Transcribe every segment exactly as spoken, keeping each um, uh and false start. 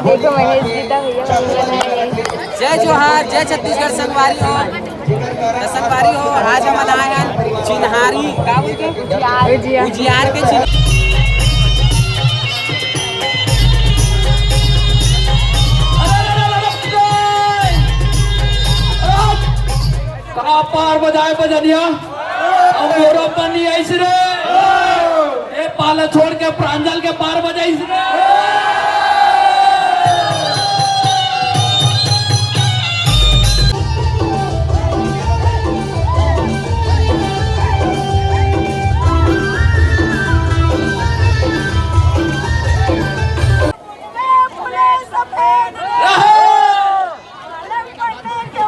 देखो महेश जी, तो भैया बन गए हैं। जय जोहार, जय छत्तीसगढ़ संगवारी हो। तो संगवारी हो, आज हमन आए हन चिन्हारी, का बोलथे? उजियार। उजियार के चिन्ह। कहाँ पार बजाए बजनिया? अब मोरो बनी आइस रे। ए पाला छोड़ के प्रांजल के पार बजाइस रे।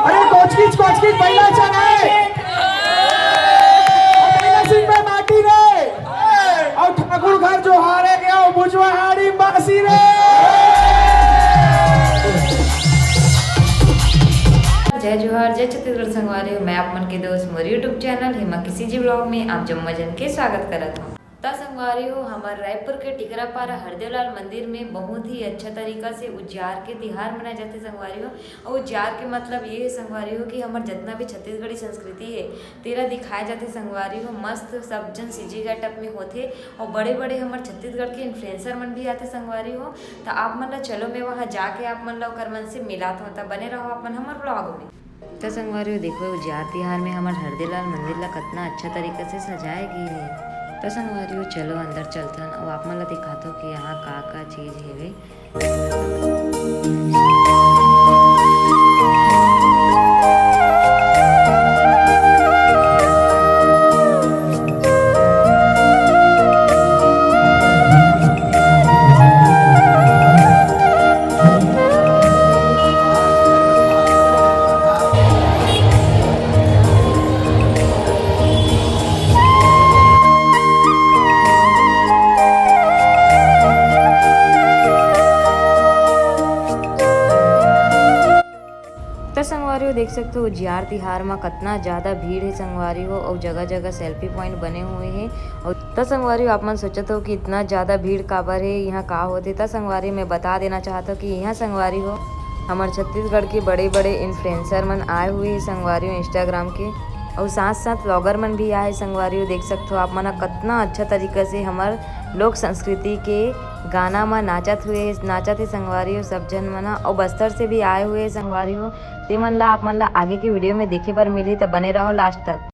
अरे कोचकिच कोचकिच पहिला चढ़ाए। पहिला सिंह में माटी रे। अउ ठाकुर घर जोहारे गया, अउ बुजवाहाड़ी बासी रे। जय जोहार, जय छत्तीसगढ़ संगवारी हो। मैं आप मन के दोस्त मोर YouTube चैनल हेमा किसी जी व्लॉग में आप जम्मो जन के स्वागत करत हूँ। त संगवारी हो, हमर रायपुर के टिकरापारा हरदेवलाल मंदिर में बहुत ही अच्छा तरीका से उजियार के तिहार मनाए जाथे संगवारी हो। अउ उजियार के मतलब ये है संगवारी हो कि हमर जतना भी छत्तीसगढ़ी संस्कृति है, तेला दिखाए जाथे संगवारी हो। मस्त सब जन CG getup में होथे अउ बड़े-बड़े हमर छत्तीसगढ़ के influencer मन भी आथे संगवारी हो। त आप मन ला चलो, मैं वहाँ जाके आप मन ला ओकर मन से मिलात हूँ। त बने रहो आप मन हमर व्लॉग में। त संगवारी हो, देखो, उजियार तिहार में हमर हरदेलाल मंदिर ला कतना अच्छा तरीका से सजाए गे हे। त संगवारी हो, चलो अंदर चलथन अउ आप मन ला दिखाथो कि यहाँ का का चीज हेवे। त संगवारी हो, देख सकथो, उजियार तिहार म कतना ज्यादा भीड़ हे संगवारी हो, अउ जगह-जगह selfie point बने हुए हे। अउ त संगवारी हो, आप मन सोचत हो कि इतना ज्यादा भीड़ काबर हे, इहाँ का होथे? त संगवारी, मैं बता देना चाहत हो कि इहाँ संगवारी हो, हमर छत्तीसगढ़ के बड़े-बड़े influencer मन आए हुए हे संगवारी हो, Instagram के, अउ साथ-साथ vlogger मन भी आए हे संगवारी हो। देख सकथो आप मन ह कतना अच्छा तरीका से हमर लोक संस्कृति के गाना म नाचत हुए, नाचत हे संगवारी हो सब झन मन ह, अउ बस्तर से भी आए हुए हे संगवारी हो। ते मन ला, आप मन ला आगे के video में देखे बर मिलही, त बने रहो last तक।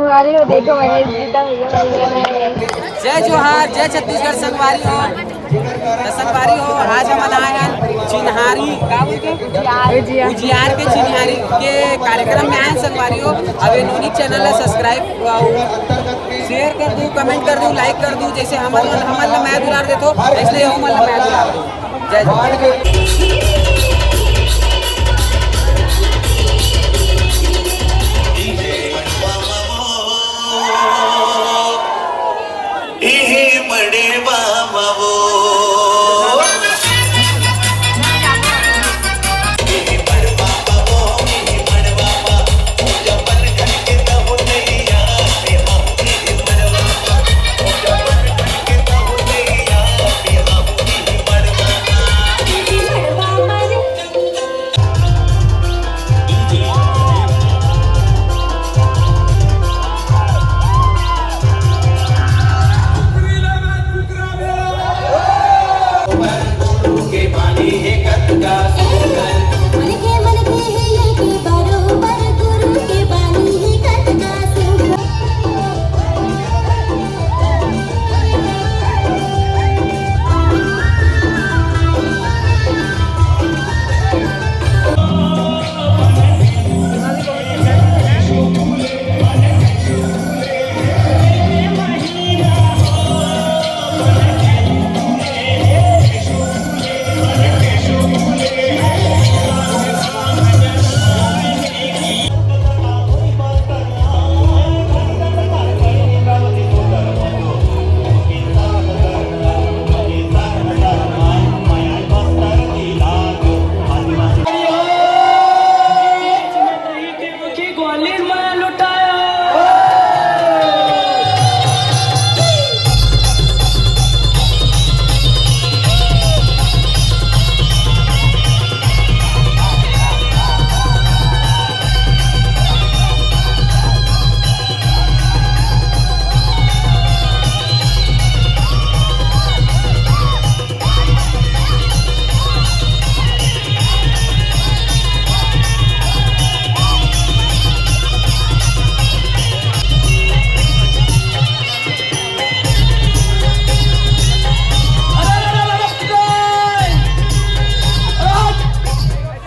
अरे वो देखो महेश जी का भैया बन गया है। जय जोहार, जय छत्तीसगढ़ संगवारी हो। त संगवारी हो, आज हमन आए हन चिन्हारी, का बोलथे? उजियार। उजियार के चिन्हारी के कार्यक्रम में आए हन संगवारी हो। अब ये नोनी चैनल ला सब्सक्राइब अउ शेयर कर दू, कमेंट कर दू, लाइक कर दू। जैसे हमन मन हमन ला मया दुलार देथो, इसलिए हमन ला मया दुलार दू। जय जोहार।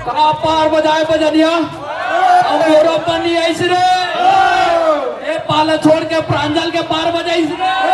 का पार बजाए बजनिया? अब मोरो पानी आइस रे। ए पाला छोड़ के प्रांजल के पार बजाइस रे।